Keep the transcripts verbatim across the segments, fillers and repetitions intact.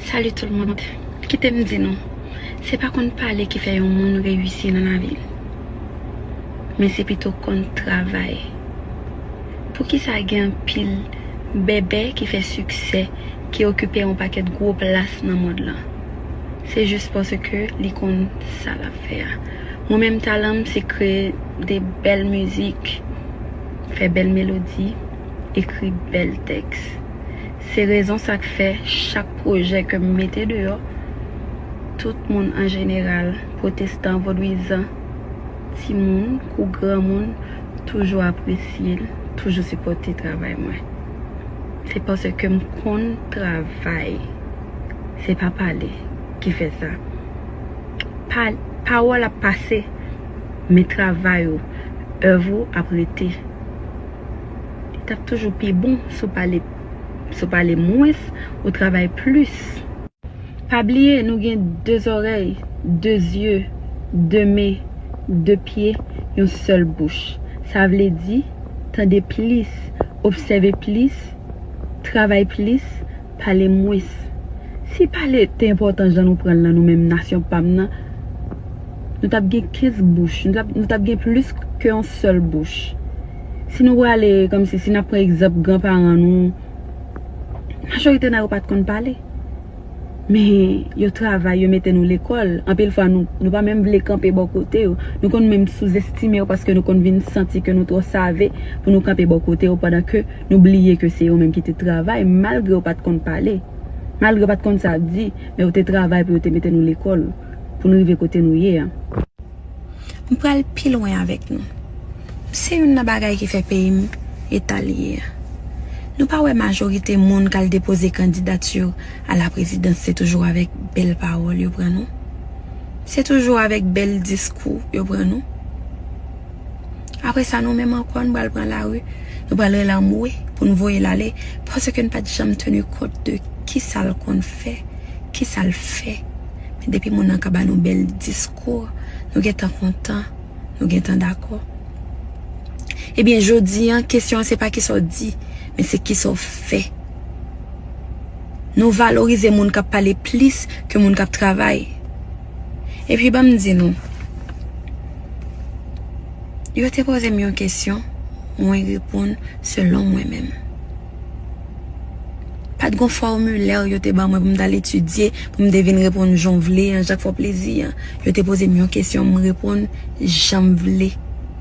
Salut tout le monde. Kite m di nou, se pa konn pale ki fè yon moun reyisi nan lavi l, men se pito konn travay. Poukisa gen anpil bèbè ki fè siksè, ki okipe yon pakèt gwo plas nan mond lan? Se jis paske li konn sa l ap fè a. Mwen menm, talan m se kreye de bèl mizik, fè bèl melodi, ekri bèl tèks. Se rezon sa k fè chak pwojè ke m mete deyò, tout moun an jeneral, pwotestan, vodwizan, timoun kou granmoun, toujou apresye l, toujou sipòte travay mwen. Se paske m konn travay. Se pa pale ki fè sa. Pa, pawòl ap pase, men travay ou, èv ou ap rete. Li t ap toujou pi bon si w pale, si w pale mwens, ou travay plis. Pa bliye, nou gen de zòrèy, de zye, de men, de pye, yon sèl bouch. Sa vle di, tande plis, obsève plis, travay plis, pale mwens. Si pale te enpòtan jan nou pran l nan, nou menm nasyon pa m nan, nou t ap gen kenz bouch, nou t ap, nou t ap gen plis ke yon sèl bouch. Si nou prale, kòmsi, si n ap pran egzanp granparan nou, majorite nan yo pa t konn pale. Men yo travay, yo mete nou lekòl. Anpil fwa, nou, nou pa menm vle kanpe bò kote yo. Nou konn menm souzestime yo paske nou konn vin santi ke nou twò save pou nou kanpe bò kote yo, pandan ke nou bliye ke se yo menm ki te travay, malgre yo pa t konn pale, malgre yo pa t konn sa di, men yo te travay pou yo te mete nou lekòl, pou nou rive kote nou ye a. M pral pi lwen avèk nou. Se youn nan bagay ki fè peyi m eta l ye a. Nou pa wè majorite moun k al depoze kandidati a la prezidans, se toujou avèk bèl pawòl yo pran nou? Se toujou avèk bèl diskou yo pran nou? Apre sa, nou menm ankò, nou pral pran lari, nou pral rele anmwe pou nou voye l ale, paske n pa t janm teni kont de kisa l konn fè, kisa l fè. Men depi moun nan ka ba nou bèl diskou, nou gentan kontan, nou gentan dakò. Ebyen, jodi a, kesyon an se pa kisa w di, men se kisa w fè. Nou valorize moun k ap pale plis ke moun k ap travay. Epi, ban m di nou, yo te poze m yon kesyon, mwen reponn selon mwen menm. Pa t gon fòmilè yo te ban mwen pou m t al etidye, pou m te vin reponn jan w vle an, jan k fè w plezi an. Yo te poze m yon kesyon, m reponn jan m vle,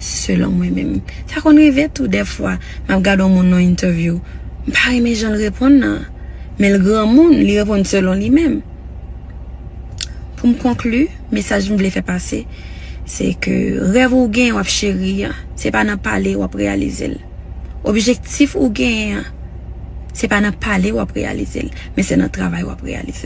selon mwen menm. Sa konn rive tou dèfwa, m ap gade yon moun nan yon entèvyou, m pa renmen jan l reponn nan, men l granmoun, li reponn selon li menm. Pou m konkli, mesaj m vle fè pase, se ke rèv ou gen w ap cheri an, se pa nan pale w ap reyalize l. Objektif ou genyen an, se pa nan pale w ap reyalize l, men se nan travay w ap reyalize l.